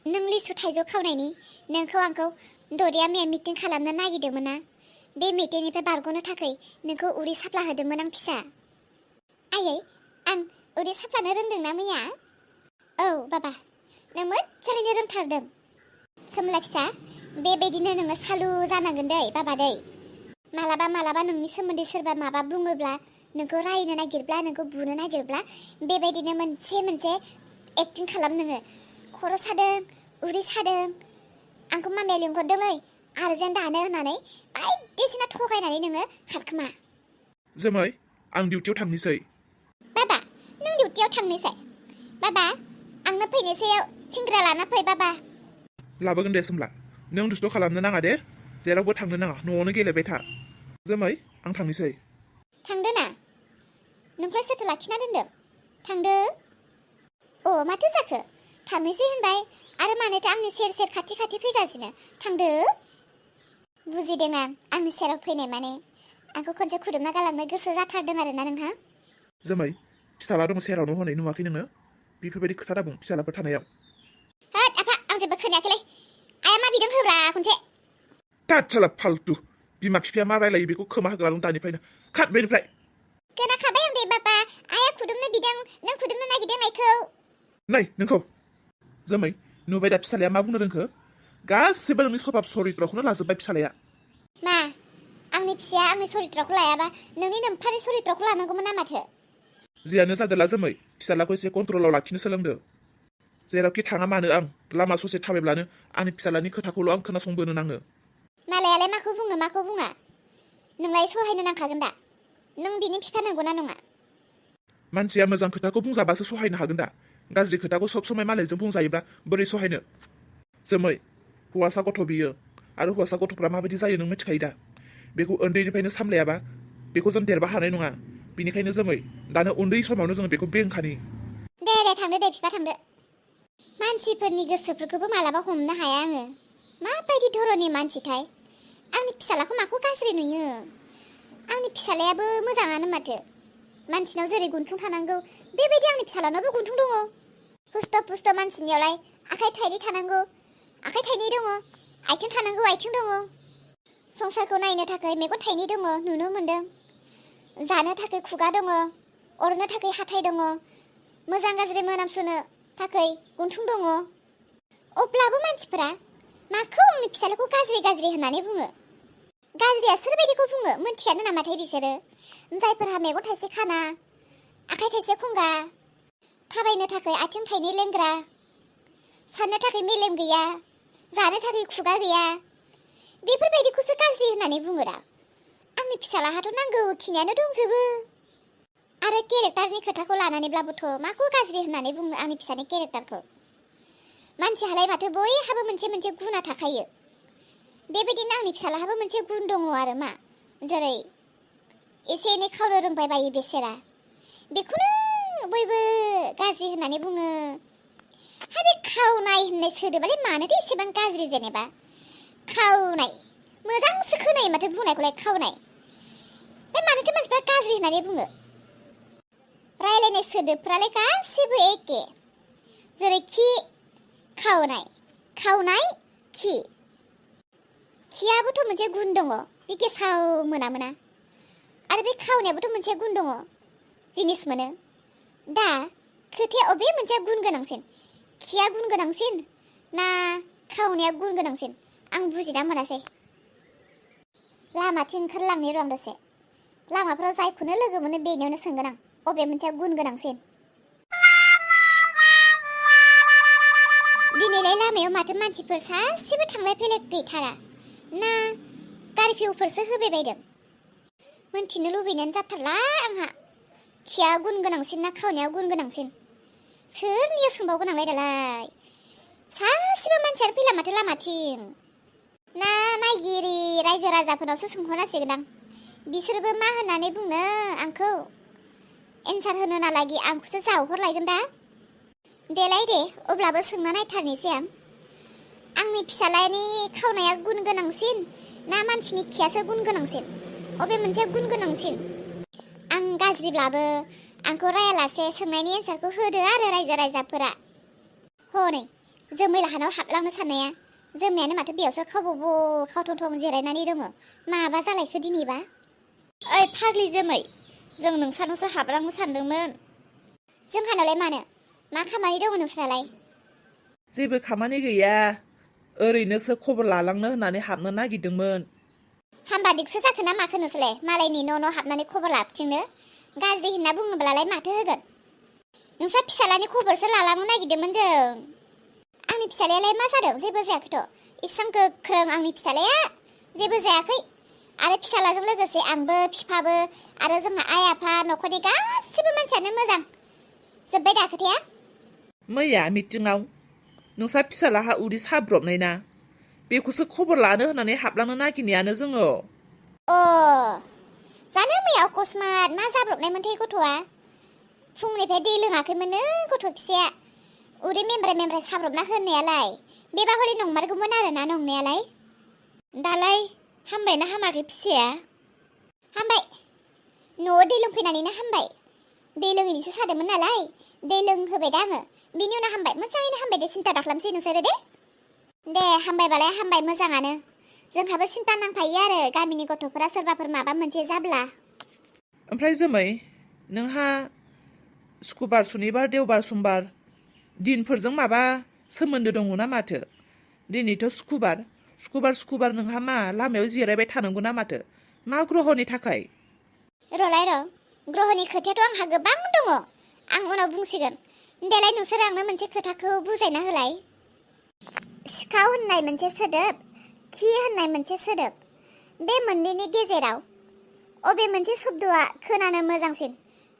नों लिसु थाइजौ खावनायनि नोंखौ आंखौ दरिया मेम मिटिं खालामनो नागिरदोंमोन ना बे मिटिंनिफ्राय बारग'नो थाखाय नोंखौ उदै साप्ला होदोंमोन आं फिसा आयै आं उदै साप्लानो रोंदोंना मैया औ बाबा नों मोजाङैनो रोंथारदों सोमला फिसा बेबायदिनो नोङो सालु जानांगोन दै बाबा दै मालाबा नोंनि सोमोन्दै सोरबा माबा बुङोब्ला नोंखौ रायनो नागिरब्ला नोंखौ बुनो नागिरब्ला बेबायदिनो मोनसे एक्टिं खालाम नोङो खर' सादों उदै सादों आंखौ मामाया लिंहरदोंलै आर्जेन्ट दानो होननानै बायदिसिना थगायनानै नोङो खारखोमा जोमै आं डिउटियाव थांनोसै बाबा नों डिउटियाव थांनोसै बाबा आंनो फैनोसै सिंग्रा लाना फै बाबा लाबोगोन दे सोमला नों दुस्थ' खालामनो नाङा दे जेरावबो थांनो नाङा न'आवनो गेलेबाय था जोमै आं थांनोसै थांदो ना नोंखौलाय सोरथो लाखिना दोनदों थांदो अ माथो जाखो थांनोसै होनबाय आरो मानोथो आंनि सेर खाथि फैगासिनो थांदो बुजिदों आं आंनि सेराव फैनाय माने आंखौ खनसे खुदुमना गालांनो गोसो जाथारदों आरोना नोंहा जोमै फिसाला दं सेरावनो हनै नुवाखै नोङो बेफोरबायदि खोथा दाबुं फिसालाफोर थानायाव होद आफा आं जेबो खोनायाखैलै आया मा बिदों होब्रा खनसे थाला फाल्तु बिमा बिफाया मा रायलायो बेखौ खोमा होग्रा दं दानिफ्रायनो खाट बेनिफ्राय खोनाखाबाय आं दे बाबा आया खुदुमनो बिदों नों खुदुमनो नागिरदों नायखौ नै नोंखौ जोमै नुबाय दा फिसालाया मा बुंनो रोंखो गासिबो नोंनि सभाब सरित्रखौनो लाजोब्बाय फिसालाया मा आंनि फिसाया आंनि सरित्रखौ लायाबा नोंनि नोम्फानि सरित्रखौ लानांगौमोन ना माथो जियानो जादोला जोमै फिसालाखौ एसे कन्ट्रलाव लाखिनो सोलोंदो जेरावखि थाङा मानो आं लामा ससे थाबायब्लानो आंनि फिसालानि खोथाखौल' आं खोनासंबोनो नाङो मालायालाय माखौ बुङा नोंलाय सहायनो नांखागोन दा नों बिनि बिफा नंगौना नङा मानसिया मोजां खोथाखौ बुंजाबासो सहायनो हागोन दा गाज्रि खोथाखौ सब समाय मालायजों बुंजायोब्ला बोरै सहायनो जोमै हौवासा गथ' बियो आरो हौवासा गथ'फ्रा माबायदि जायो नों मिथिखायो दा बेखौ उन्दैनिफ्रायनो सामलायाबा बेखौ जों देरबा हानाय नङा बिनिखायनो जोमै दानो उन्दै समावनो जोङो बेखौ बेंखानि दे थांदो दे बिफा थांदो मानसिफोरनि गोसोफोरखौबो मालाबा हमनो हाया आङो माबायदि धरननि मानसिथाय आंनि फिसालाखौ माखौ गाज्रि नुयो आंनि फिसालायाबो मोजाङानो माथो मानसिनाव जेरै गुन्थुं थानांगौ बेबायदि आंनि फिसालानावबो गुन्थुं दङ पुस्त मानसिनियावलाय आखाइ थाइनै थानांगौ आखाइ थाइनै दङ आथिं थानांगौ आथिं दङ संसारखौ नायनो थाखाय मेगन थाइनै दङ नुनो मोन्दों जानो थाखाय खुगा दङ अरनो थाखाय हाथाय दङ मोजां गाज्रि मोनामसुनो थाखाय गुन्थुं दङ अब्लाबो मानसिफोरा माखौ आंनि फिसालाखौ गाज्रि होननानै बुङो गाज्रिया सोरबायदिखौ बुङो मोनथियानो नामाथाय बिसोरो जायफोरहा मेगन थाइसे खाना आखाइ थाइसे खुंगा थाबायनो थाखाय आथिं थाइनै लेंग्रा साननो थाखाय मेलेम गैया जानो थाखाय खुगा गैया बेफोरबायदिखौसो गाज्रि होननानै बुङो दा आंनि फिसालाहाथ' नांगौ खिनियानो दंजोबो आरो केरेक्टारनि खोथाखौ लानानैब्लाबोथ' माखौ गाज्रि होननानै बुङो आंनि फिसानि केरेक्टारखौ मानसिहालाय माथो बयहाबो मोनसे गुना थाखायो बेबायदिनो आंनि फिसालाहाबो मोनसे गुन दङ आरो मा जेरै एसे एनै खावनो रोंबाय बायो बेसेरा बेखौनो बयबो गाज्रि होननानै बुङो हा बे खावनाय होननाय सोदोबालाय मानोथो एसेबां गाज्रि जेनेबा खावनाय मोजांसो खोनायो माथो बुंनायखौलाय खावनाय बे मानोथो मानसिफ्रा गाज्रि होननानै बुङो रायलायनाय सोदोबफ्रालाय गासिबो एखे जेरै खि खावनाय खि खियाबोथ' मोनसे गुन दङ बे गेसाव मोना आरो बे खावनायाबोथ' मोनसे गुन दङ जिनिस मोनो दा खोथाया अबे मोनसेया गुन गोनांसिन खिया गुन गोनांसिन ना खावनाया गुन गोनांसिन आं बुजिना मोनासै लामाथिं ओंखारलांनो र' आं दसे लामाफ्राव जायखौनो लोगो मोनो बेनियावनो सोंगोन आं अबे मोनसेया गुन गोनांसिन दिनैलाय लामायाव माथो मानसिफोर सासेबो थांलाय फैलाय गैथारा ना गारफिउफोरसो होबाय बायदों मोनथिनो लुबैनायानो जाथारला आंहा खिया गुन गोनांसिन ना खावनाया गुन गोनांसिन सोरनियाव सोंबावगोन आंलाय दालाय सासेबो मानसियानो फैला माथो लामाथिं ना नायगिरि रायजो राजाफोरनावसो सोंहरनांसिगोन आं बिसोरबो मा होननानै बुंनो आंखौ एन्सार होनो नालागि आंखौसो जावहरलायगोन दा देलाय दे अब्लाबो सोंना नायथारनोसै आंनि फिसालानि खावनाया गुन गोनांसिन ना मानसिनि खियासो गुन गोनांसिन अबे मोनसे गुन गोनांसिन आं गाज्रिब्लाबो आंखौ रायालासे सोंनायनि एन्सारखौ होदो आरो रायजो राजाफोरा हनै जोमै लाहानाव हाबलांनो साननाया जोमैयानो माथो बेयावसो खावबो खावथं जिरायनानै दङ माबा जालायखो दिनैबा ओइ फाग्लि जोमै जों नोंसानावसो हाबलांनो सानदोंमोन जोंहानावलाय मानो मा खामानि दङ नोंस्रालाय जेबो खामानि गैया ओरैनोसो खबर लालांनो होननानै हाबनो नागिरदोंमोन हामबा दिगसो जाखो ना माखो नोंसोरलाय मालायनि न' हाबनानै खबर लाबथिंनो गाज्रि होनना बुङोब्लालाय माथो होगोन नोंस्रा फिसालानि खबरसो लालांनो नागिरदोंमोन जों आंनि फिसालायालाय मा जादों जेबो जायाखैथ' इसां गोख्रों आंनि फिसालाया जेबो जायाखै आरो फिसालाजों लोगोसे आंबो फिफाबो आरो जोंहा आइ आफा न'खरनि गासिबो मानसियानो मोजां जोब्बाय दा खोथाया मैया मिटिङाव नोंसा फिसालाहा उदै साब्रबनाय ना बेखौसो खबर लानो होननानै हाबलांनो नागिरनायानो जोङो अ जानो मैया अकस्मात मा जाब्रबनायमोनथाय गथ'आ फुंनिफ्राय दै लोङाखैमोननो गथ' फिसाया उदै मेमब्राय साब्रबना होनायालाय बेबा हले नंमारगौमोन आरोना नंनायालाय दालाय हामबायना हामाखै फिसाया हामबाय न'आव दै लोंफैनानैनो हामबाय दै लोङैनिसो सादोंमोन नालाय दै लोंहोबाय दा आङो बिनि उनाव हामबाय मोजाङैनो हामबाय दे सिन्था दाखालामसै नोंसोरो दे हामबायबालाय हामबाय मोजाङानो जोंहाबो सिन्था नांफायो आरो गामिनि गथ'फोरा सोरबाफोर माबा मोनसे जाब्ला ओमफ्राय जोमै नोंहा सुक्रुबार सुनिबार देवबार समबार दिनफोरजों माबा सोमोन्दो दङ ना माथो दिनैथ' सुक्रुबार नोंहा मा लामायाव जिरायबाय थानांगौ ना माथो मा ग्रहनि थाखाय र'लाय र' ग्रहनि खोथायाथ' आंहा गोबां दङ आं उनाव बुंसिगोन देलाय नोंसोर आंनो मोनसे खोथाखौ बुजायना होलाय सिखाव होननाय मोनसे सोदोब खि होननाय मोनसे सोदोब बे मोननैनि गेजेराव अबे मोनसे शब्दआ खोनानो मोजांसिन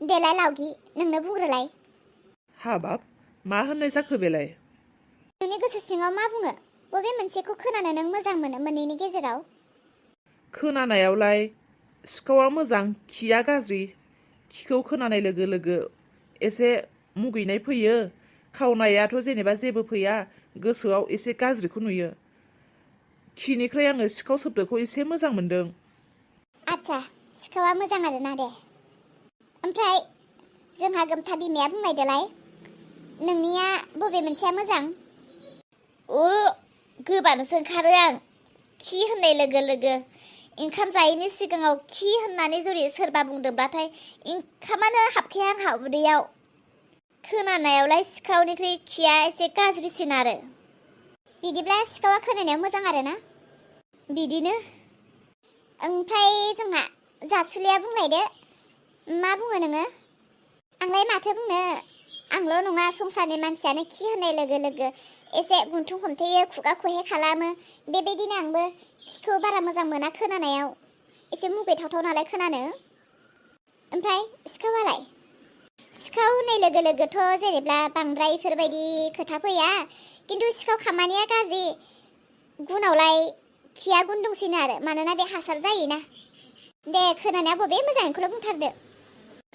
देलाय लावगि नोंनो बुंग्रोलाय हाबाब मा होननाय जाखो बेलाय नोंनि गोसो सिङाव मा बुङो बबे मोनसेखौ खोनानो नों मोजां मोनो मोननैनि गेजेराव खोनानायावलाय सिखावा मोजां खिया गाज्रि खिखौ खोनानाय लोगो लोगो एसे मुगैनाय फैयो खावनायाथ' जेनेबा जेबो फैया गोसोआव एसे गाज्रिखौ नुयो खिनिख्रुइ आङो सिखाव शब्दखौ एसे मोजां मोनदों आच्छा सिखावा मोजां आरोना दे ओमफ्राय जोंहा गोमथा बिमाया बुंनायदोलाय नोंनिया बबे मोनसेया मोजां गोबानोसो ओंखारो आं खि होननाय लोगो लोगो ओंखाम जायैनि सिगाङाव खि होननानै जुदि सोरबा बुंदोंबाथाय ओंखामानो हाबखाया आंहा उदैयाव खोनानायावलाय सिखावनिख्रुइ खिया एसे गाज्रिसिन आरो बिदिब्ला सिखावा खोनानायाव मोजां आरोना बिदिनो ओमफ्राय जोंहा जासुलिया बुंलायदो मा बुङो नोङो आंलाय माथो बुंनो आंल' नङा संसारनि मानसियानो खि होननाय लोगो लोगो एसे गुन्थुं हमथेयो खुगा खहे खालामो बेबायदिनो आंबो खिखौ बारा मोजां मोना खोनानायाव एसे मुगैथावथाव नालाय खोनानो ओमफ्राय सिखावालाय सिखाव होननाय लोगो लोगोथ' जेनेबा बांद्राय बेफोरबायदि खोथा फैया खिन्थु सिखाव खामानिया गाज्रि गुनावलाय खिया गुन दंसिनो आरो मानोना बे हासार जायोना दे खोनानाया बबे मोजांखौल' बुंथारदो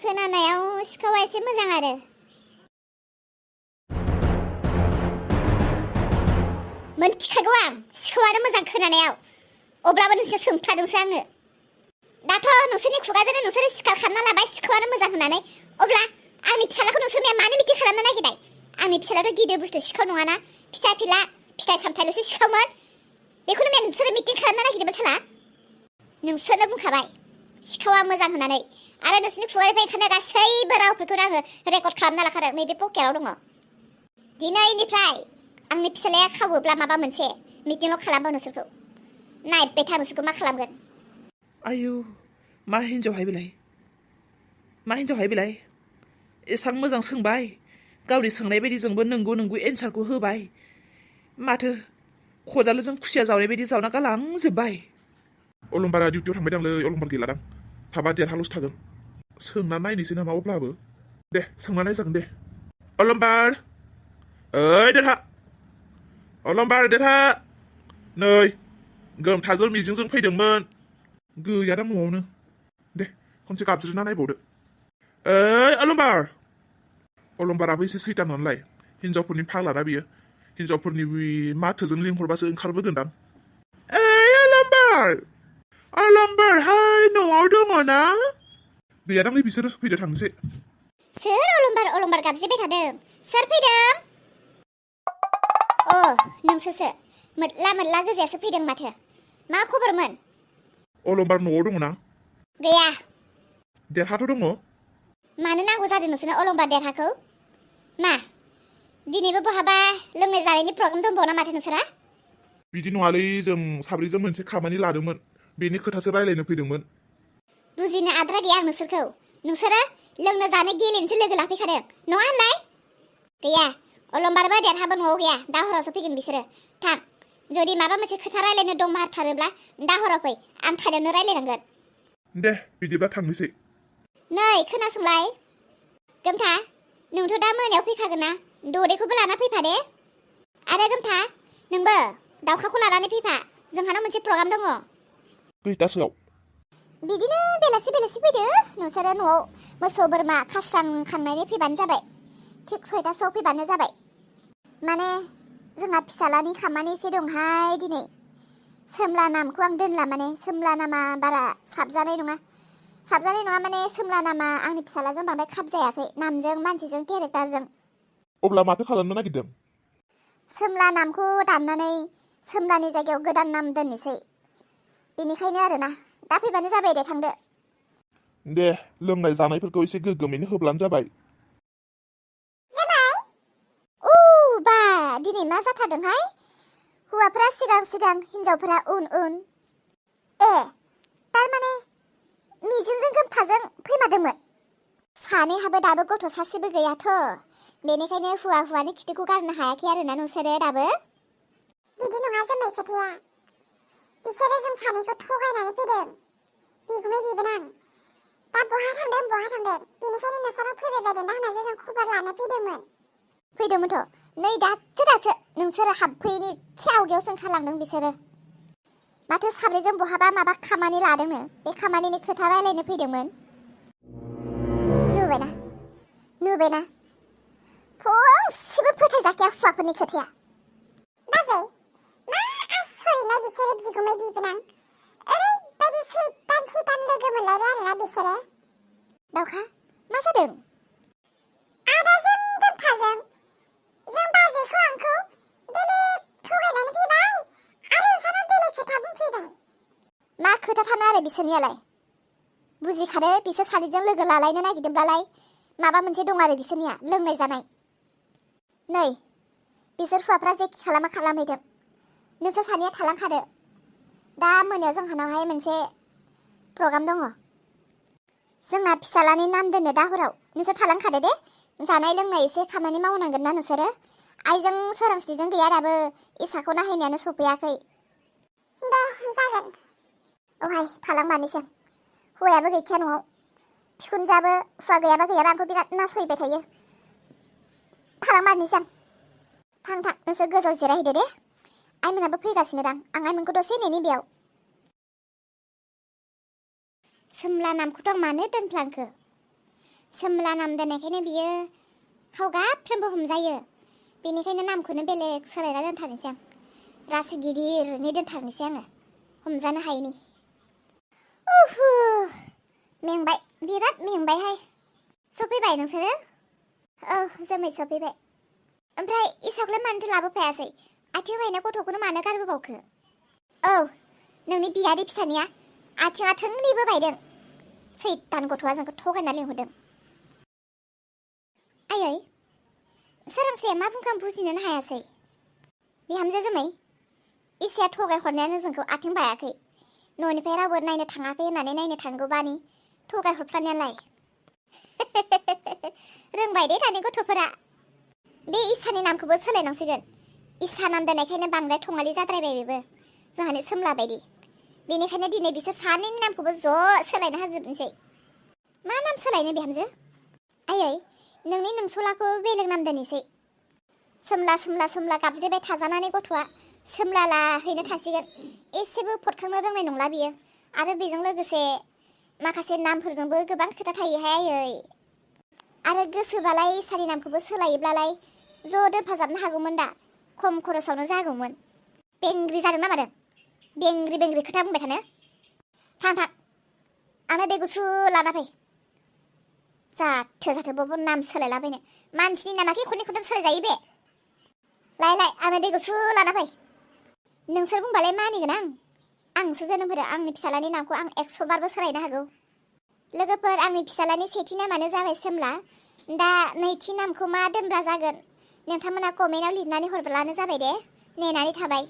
खोनानायाव सिखावा एसे मोजां आरो मोनथिखागौ आं सिखावानो मोजां खोनानायाव अब्लाबो नोंसोर सोंथादोंसो आङो दाथ' नोंसोरनि खुगाजोंनो नोंसोरो सिखार खालामना लाबाय सिखावानो मोजां होननानै अब्ला आंनि फिसालाखौ नोंसोर मानो मिथि खालामनो नागिरनाय आंनि फिसालाथ' गिदिर बुस्थु सिखाव नङाना फिसा फिला फिथाइ सामथाइल'सो सिखावमोन बेखौनो नोंसोरो मिटिं खालामनो नागिरदोंमोन साला नोंसोरनो बुंखाबाय सिखावा मोजां होननानै आरो नोंसोरनि खुगानिफ्राय ओंखारनाय गासैबो रावफोरखौनो आङो रेकर्ड खालामना लाखादों नैबे पकेटआव दङ दिनैनिफ्राय आंनि फिसालाया खावोब्ला माबा मोनसे मिटिंल' खालामबा नोंसोरखौ नायबाय था नोंसोरखौ मा खालामगोन आयु मा हिन्जावहाय बेलाय एसां मोजां सोंबाय गावनि सोंनाय बायदि जोंबो नंगौ एन्सारखौ होबाय माथो खदालजों खुसिया जावनाय बायदि जावना गालांजोब्बाय अलंबारा डिउटियाव थांबाय दांलै अलंबार गैलादां थाबा देरहाल'सो थागोन सोंना नायनोसै नामा अब्लाबो दे सोंना नायजागोन दे अलंबार ओइ देरहा अलंबार देरहा नै गोमथाजों मिजिंजों फैदोंमोन गैया दां न'आवनो दे खनसे गाबज्रिना नायबावदो ओइ अलंबाराबो एसे सैतान नालाय हिन्जावफोरनि फाग्लाना बियो हिन्जावफोरनि माथोजों लिंहरबासो ओंखारबोगोनदां ओइ अलंबार हाय न'आव दङ ना गैया दांलै बिसोरो फैदो थांनोसै सोर अलंबार गाबज्रिबाय थादों सोर फैदों अ नोंसोरसो मोदला गोजायासो फैदों माथो मा खबरमोन अलंबार न'आव दङ ना गैया देरहाथ' दङ मानो नांगौ जादों नोंसोरनो अलंबार देरहाखौ मा दिनैबो बहाबा लोंनाय जानायनि प्रग्राम दंबावो ना माथो नोंसोरा बिदि नङालै जों साब्रैजों मोनसे खामानि लादोंमोन बेनि खोथासो रायलायनो फैदोंमोन बुजिनो आद्रा गैया आं नोंसोरो लोंनो जानो गेलेनोसो लोगो लाफैखादों नङा होनलाय गैया अलंबारबो देरहाबो न'आव गैया दा हरावसो फैगोन बिसोरो थां जुदि माबा मोनसे खोथा रायलायनो दंमारथारोब्ला दा हराव फै आं थानायावनो रायलायनांगोन दे बिदिब्ला थांनोसै नै खोनासंलाय गोमथा नोंथ' दा मोनायाव फैखागोन ना ददेखौबो लाना फैफा दे आरो गोमथा नोंबो दाउखाखौ लानानै फैफा जोंहानाव मोनसे प्रग्राम दङ खैथासोआव बिदिनो बेलासि फैदो नोंसोरो न'आव मोसौ बोरमा खास्रांखांनानै फैबानो जाबाय थिग 6टासोआव फैबानो जाबाय माने जोंहा फिसालानि खामानि एसे दंहाय दिनै सोमला नामखौ आं दोनला माने सोमला नामा बारा साबजानाय नङा माने सोमला नामा आंनि फिसालाजों बांद्राय खाब जायाखै नामजों मानसिजों केरेक्टारजों अब्ला माथो खालामनो नागिरदों सोमला नामखौ दाननानै सोमलानि जायगायाव गोदान नाम दोननोसै बेनिखायनो आरोना दा फैबानो जाबाय दे थांदो दे लोंनाय जानायफोरखौ एसे गोग्गोमैनो होब्लानो जाबाय बा दिनै मा जाथारदोंहाय हौवाफोरा सिगां हिनजावफोरा उन ए थारमाने मिजिंजों गोमथाजों फैमारदोंमोन सानैहाबो दाबो गथ' सासेबो गैयाथ' बेनिखायनो हौवानि खिथुखौ गारनो हायाखै आरोना नोंसोरो दाबो बिदि नङा जोमै खोथाया बिसोरो जों सानैखौ थगायनानै फैदों बिगुमै बिबोनां दा बहा थांदों बेनिखायनो नोंसोराव फैबाय बायदों दा होननानै जों खबर लानो फैदोंमोनथ' नै दासो नोंसोरो हाबफैनि एसे आवगायावसो ओंखारलांदों बिसोरो माथो साब्रैजों बहाबा माबा खामानि लादोंनो बे खामानिनि खोथा रायलायनो फैदोंमोन नुबायना फंसेबो फोथायजाखाया हौवाफोरनि खोथाया बाजै मा आसरितना बिसोरो बिगुमै बिबोनां ओरैबायदि सैतान लोगो मोनलायबाय आरोना बिसोरो दाउखा मा जादों आदाजों गोमथाजों जों बाजैखौ आंखौ बेलेग थगायनानै फैबाय आरो नोंसोरनाव बेलेग खोथा बुंफैबाय मा खोथा थानो आरो बिसोरनियालाय बुजिखादो बिसोर सानैजों लोगो लालायनो नागिरदोंब्लालाय माबा मोनसे दं आरो बिसोरनिया लोंनाय जानाय नै बिसोर हौवाफ्रा जेखि खालामहैथों नोंसोर सानैया थालांखादो दा मोनायाव जोंहानावहाय मोनसे प्रग्राम दङ जोंना फिसालानि नाम दोननो दा हराव नोंसोर थालांखादो दे जानाय लोंनाय एसे खामानि मावनांगोन ना नोंसोरो आइजों सोरांस्रिजों गैया दाबो इसाखौ नायहैनायानो सफैयाखै दे जागोन औहाय थालांमारनोसै आं हौवायाबो गैखाया न'आव बिखुनजाबो हौवा गैयाबा आंखौ बिराद नासयबाय थायो थालांमारनोसै आं थां नोंसोर गोजौआव जिरायहैदो दे आइमोनाबो फैगासिनो दां आं आइमोनखौ दसे नेनि बेयाव सोमला नामखौथ' आं मानो दोनफ्लांखो सोमला नाम दोननायखायनो बियो खावगाफ्रोमबो हमजायो बेनिखायनो नामखौनो बेलेग सोलायना दोनथारनोसै आं रासि गिदिरनि दोनथारनोसै आङो हमजानो हायैनि मेंबाय बिराद मेंबायहाय सफैबाय नोंसोरो औ जोमै सफैबाय ओमफ्राय इसाखौलाय मानोथो लाबोफायासै आथिं बायनाय गथ'खौनो मानो गारबोबावखो औ नोंनि बियादै फिसानिया आथिङा थोंनैबो बायदों सैतान गथ'आ जोंखौ थगायना लिंहरदों आयै सोरांस्रिया मा बुंखो आं बुजिनोनो हायासै बिहामजो जोमै इसाया थगायहरनायानो जोंखौ आथिं बायाखै न'निफ्राय रावबो नायनो थाङाखै होननानै नायनो थांगौबानि थगायहरफ्लानायालाय रोंबाय दे दानि गथ'फोरा बे इसानि नामखौबो सोलायनांसिगोन इसा नाम दोननायखायनो बांद्राय थङालि जाद्रायबाय बेबो जोंहानि सोमला बायदि बेनिखायनो दिनै बिसोर सानैनि नामखौबो ज' सोलायना होजोबनोसै मा नाम सोलायनो बिहामजो आयै नोंनि नोंसुलाखौ बेलेग नाम दोननोसै सोमला गाबज्रिबाय थाजानानै गथ'आ सोमला लाहैनो थासिगोन एसेबो फटखांनो रोंनाय नंला बियो आरो बेजों लोगोसे माखासे नामफोरजोंबो गोबां खोथा थायोहाय आयै आरो गोसोबालाय इसानि नामखौबो सोलायोब्लालाय ज' दोनफाजाबनो हागौमोन दा खम खरसावनो जागौमोन बेंग्रि जादों ना मादों बेंग्रि खोथा बुंबाय थानो थां आंनो दै गुसु लाना फै जाथो बबाव नाम सोलायलाबायनो मानसिनि नामाखि खननै खनथाम सोलायजायो बे लाय आंनो दै गुसु लाना फै नोंसोर बुंबालाय मानिगोन आंसो जोनोम होदों आंनि फिसालानि नामखौ आं 100 बारबो सोलायनो हागौ लोगोफोर आंनि फिसालानि सेथि नामानो जाबाय सोमला दा नैथि नामखौ मा दोनब्ला जागोन नोंथांमोना कमेन्टआव लिरनानै हरब्लानो जाबाय दे नेनानै थाबाय